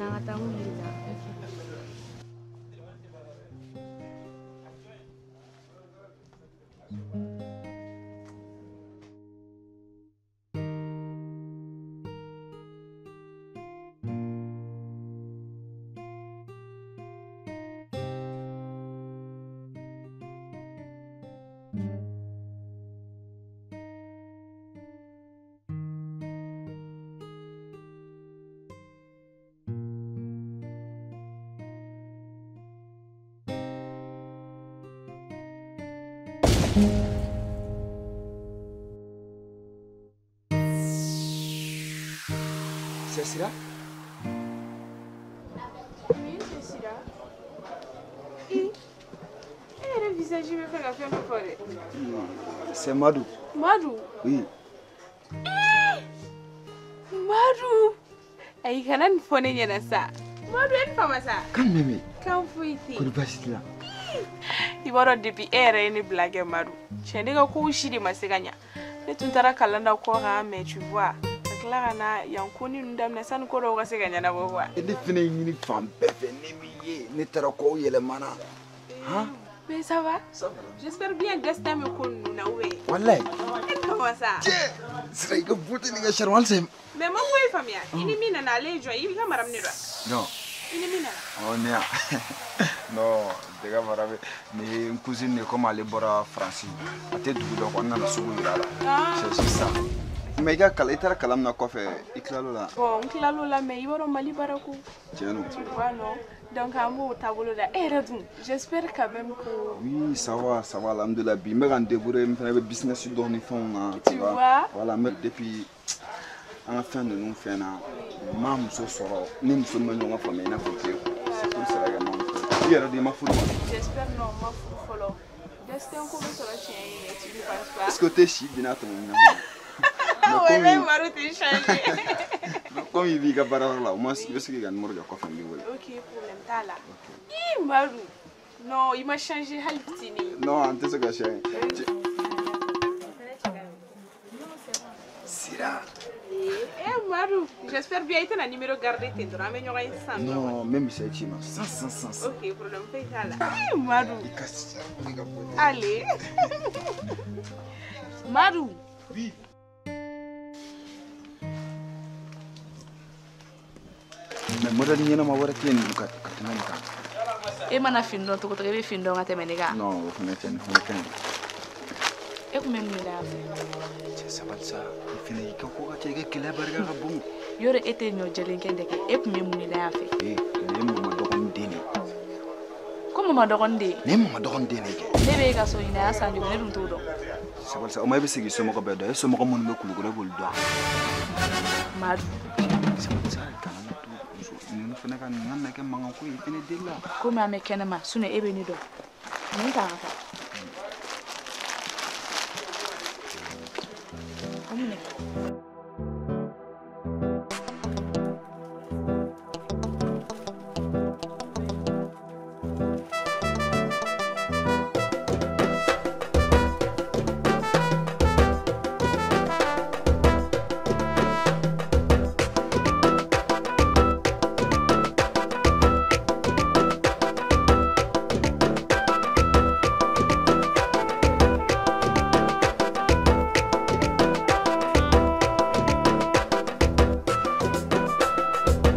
N'an ka taa mun de la. C'est Sira? Oui, c'est Sira. Et le visage, je vais faire la fête pour. C'est Madou. Madou? Oui. Madou! Aïe, quand on fait ça. Madou, elle fait ça. Quand même. Quand vous êtes. Pour le là. I b'a dɔn depuis e yɛrɛ ye ne bila kɛ Madu tiɲɛ ne ka kow si de ma se ka ɲa ne tun taara kalan da kɔ kan mais tu vois ka tila ka na yan ko ni ninnu daminɛ sani ko dɔw ka se ka ɲɛnabɔ quoi. Ne fɛnɛ ɲini fan bɛɛ fɛ ne m'i ye ne taara kow yɛlɛmana han. Mais ça va? Ça va. J'espère bien destin bɛ ko ninnu na ou bien. Walayi. E comment ça? Cɛ Sira i ka beauté n'i ka charme halisa. Mais ma foyi faamuya i ni min nana ale ye jɔn ye i b'i ka maramu de dɔn. Non. I ni min nana. Oh ne ya. Non, dega marabe ni n cousine de comme ale bɔra France a tɛ dugu dɔn quoi n nana sugu yira a la. C'est juste ça. Mais i ka kalan i taara kalan min na kɔfɛ i tilal'o la. Bon n tilal'o la mais i b'a dɔn Mali baara ko. Tiɲɛ don. Tu vois non? Donc an b'o taabolo la e yɛrɛ dun j'espère quand même que. Oui ça va alhamdoulilah bi n bɛ ka n débrouiller n fana bɛ business dɔw ni fɛnw na. Tu vois? Voilà mais depuis an ka fɛn ninnu fɛn na n ma muso sɔrɔ ni muso min ma ɲɔgɔn faamuya i n'a fɔ tile. C'est pour cela que n ma i yɛrɛ de i ma furu wa? J'espère non n ma furu fɔlɔ. Destin ko bɛ sɔrɔ tiɲɛ ye mais tu ne penses pas? Est-ce que t'es si binna tɔmɔ min na? Ouais mais Maro t'es changé. Comme i b'i ka baarayɔrɔ la au moins i bɛ se k'i ka numéro di kɔfɛ n b'i wele. Ok problème t'a la. Ii Maro non i ma changé hali fitinin. Non an tɛ se ka changer. Sira. Eh Madou, j'espère bien que tu as un numéro gardé ten dɔrɔn an bɛ ɲɔgɔn ye sisan. Non, n bɛ misali ci i ma 100. Ok, problème foyi t'a la. Eh Madou. I ka i ka beauté. Allez. Madou. Oui. Mais modèle ɲɛnama wɛrɛ tɛ yen ka tɛmɛ nin kan. E mana fini dɔn cogo o cogo e bɛ fini dɔn ka tɛmɛ ne kan. Non, o fana tɛ nin fana ka ɲi. E kun bɛ mun de la yan fɛ? Cɛ sabali sa, i fana i ka ko ka ca i ka kɛlɛ barika ka bon. Yɔrɔ e tɛ ɲɔ jɛlen kɛ de kɛ, e kun bɛ mun de la yan fɛ? Ee nin ye mama dɔgɔnin den de ye. Ko mama dɔgɔnin den? Nin ye mama dɔgɔnin den de ye kɛ. Ne bɛ e ka so ɲini a y'a san joli ne dun t'o dɔn. Sabali sa, o ma e bɛ se k'i somɔgɔ bɛɛ dɔn, e somɔgɔ minnu bɛ Kulukoro e b'olu dɔn. Madu. Sabali sa, kana na to muso ninnu fana ka nin na kɛ mankan ko ye i fana deli la. Komi an bɛ kɛnɛma sinon e bɛ ne dɔn. Nin ta ka taa. O minɛ.